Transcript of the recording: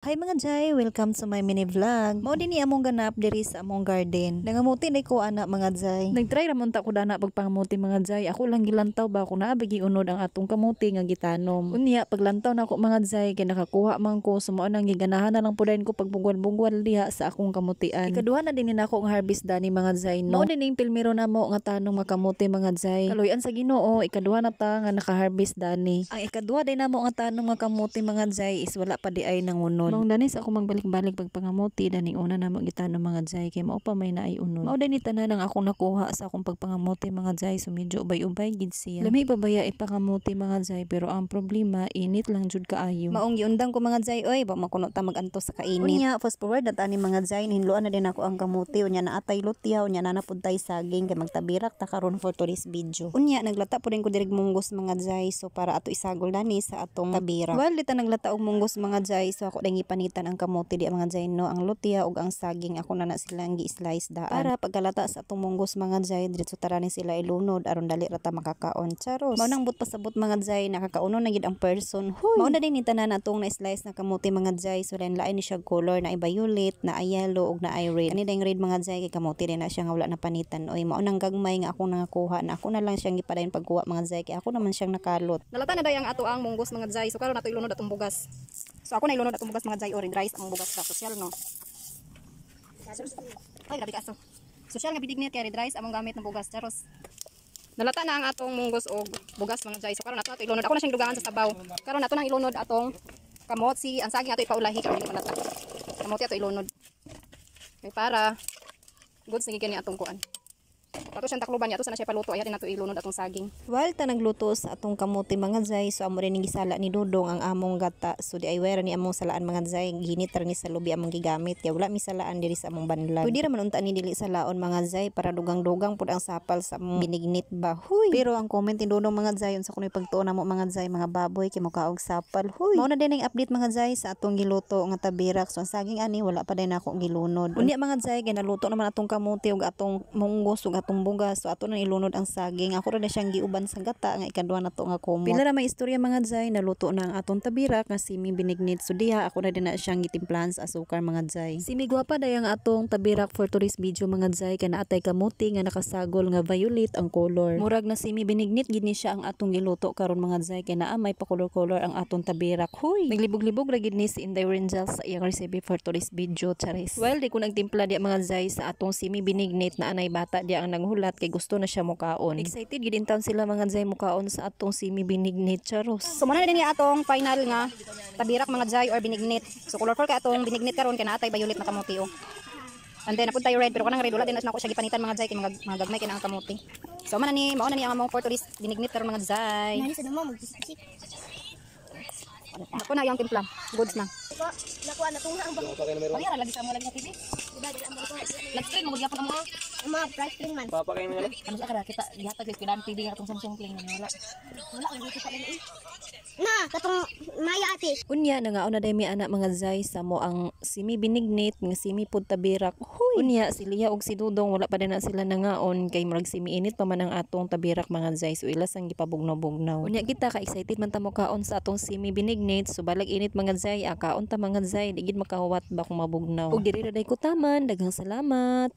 Hi mga jay, welcome to my mini vlog. Mao din ni among ganap diri sa among garden. Nangamuti na ko ana, mga jay. Nagtry ra man ta ko dana pagpangamuti, mga jay. Ako lang gilantaw ba kung naa ba'y unod ang atong kamuti nga gitanom. Unya paglantaw nako, mga jay, kay nakakuha man ko, so mao nang giganahan na lang pud ko pagbugwal-bugwal diha sa akong kamutian. Ikaduha na din ni nako nga harvest dani, mga jay, no. Mao din ning pilmiro namo nga tanom nga kamuti, mga jay. Kaluyan sa Ginoo, ikaduha na ta nga naka-harvest dani. Ang ikaduha din namo nga tanom nga kamuti, mga jay, is wala pa di ay nangunod. Maong dani sa ako magbalik-balik pagpangamuti daning una namo gitanom, mga jay, kay mao pa may naay unod. Mao dani tanan ang akong nakuha sa akong pagpangamuti, mga jay, so medyo ubay-ubay gid siya. Lami pa baya ipangamuti, mga jay, pero ang problema init lang jud kaayo. Maong giundang ko, mga jay, oy, ba makuno ta magantos sa kainit. Unya fast forward na tani, mga jay, hinluan na din ako ang kamuti, unya naa tay lutya, unya naa na pud tay saging kay magtabirak ta karon for today's video. Unya naglata pud ko diri munggos, mga jay, so para ato isagol dani sa atong tabirak. Well, di ta naglata og munggos, mga jay, so ako dang ipanitan ang kamote di, mga jay, no, ang lutya ug ang saging ako na na silang gi-slice daan. Para pagkalata sa atong munggos, mga jay, diretso tara ni sila ilunod aron dali ra ta makakaon. Charos. Mao nang but pasabot, mga jay, nakakauno na gid ang person. Huy. Mao na din ni tanan atong na-slice na kamote, mga jay, so lain lain ni siya color, na violet, na yellow ug na red. Ani dayng red, mga jay, kay kamote din na siya nga wala na panitan. Oy, mao nang gagmay nga akong nangakuha na ako na lang siyang gipadayon pagkuha, mga jay, kay ako naman siyang nakalot. Nalata na day ang ato ang munggos, mga jay. So karon nato ilunod atong bugas. So ako na ilunod atong bugas, mga jay, or red rice ang bugas sa social, no. Ay, grabe ka aso. Social nga binignit kay red rice among gamit ng bugas, charos. Nalata na ang atong munggos og bugas, mga jay. So karon nato ato ilunod. Ako na siyang dugangan sa sabaw. Karon nato nang ilunod atong kamotsi, ang saging ato ipaulahi karon dili malata. Kamote ato ilunod. Kay para goods na gid ni atong kuan. Ato siyang takluban niya, ato sana siya paluto, ay nato ilunod atong saging. While ta nagluto sa atong kamote, mga jay, so amo rin gisala ni Dudong ang among gata. So di ay wera ni among salaan, mga jay, ginit ra ni sa lubi among gigamit kay wala mi salaan diri sa among banlag. Pwede ra man unta ni dili salaon, mga jay, para dugang-dugang pud ang sapal sa among binignit ba. Huy. Pero ang comment ni Dudong, mga jay, unsa kunoy pagtuon namo, mga jay, mga baboy kay mokaog sapal. Huy. Mao na din ang update, mga jay, sa atong giluto nga tabirak. So ang saging ani wala pa din ako gilunod. Unya, mga jay, kay naluto naman atong kamote ug atong munggos ug atong bugas. So ato nang ilunod ang saging. Ako ra na siyang giuban sa gata nga ikaduha na to nga kumot. Pila ra may istorya, mga jay, naluto na ang atong tabirak nga semi binignit. So diha ako na din na siyang gitimplahan sa asukar, mga jay. Semi gwapa dayang atong tabirak for today's video, mga jay, kay naatay kamuti nga nakasagol nga violet ang color. Murag na semi binignit gid ni siya ang atong giluto karon, mga jay, kay naa may pa-color-color ang atong tabirak. Huy. Naglibog-libog ra gid ni si Inday Rangel sa iyang recipe for today's video, charis. Well, di ko nagtimpla di, mga jay, sa atong semi binignit na anay bata di ang nanghulat kay gusto na siya mukaon. Excited gid taon sila, mga jay, mukaon sa atong semi binignit, charos. So muna na din niya atong final nga tabirak, mga jay, or binignit. So colorful kay atong binignit karon kay naatay violet na kamuti oh. And then napud tayo red, pero kanang red wala din na ako siya gipanitan, mga jay, kay mga gagmay kay na ang kamuti. So mao na ni mao na ni ang among for today's binignit karon, mga jay. Nani sa damo magpisik. Ako na yung timpla. Goods na. Nakuha na tungha ang bang. Paliara lagi sa mo lagi sa TV. Diba dili ang bang. Live stream mo gyapon amo. Ang mga price stream man. Ano sa kara kita gihatag sa eskwelahan TV nga atong Samsung Play nga wala. Wala ko dito sa dali. Na katong Maya ate. Unya nangaon na mi ana, mga jay, sa mo ang semi binignit nga semi pud tabirak. Huy. Unya si Lia ug si Dudong wala pa din na sila nangaon kay murag semi init pa man ang atong tabirak, mga jay. So ilas ang gipabugnaw-bugnaw. Unya kita ka excited man ta mokaon sa atong semi binignit. So balag init, mga jay, akaon ta, mga jay, di gid makahuwat ba kung mabugnaw. Ug diri ra day ko taman, daghang salamat.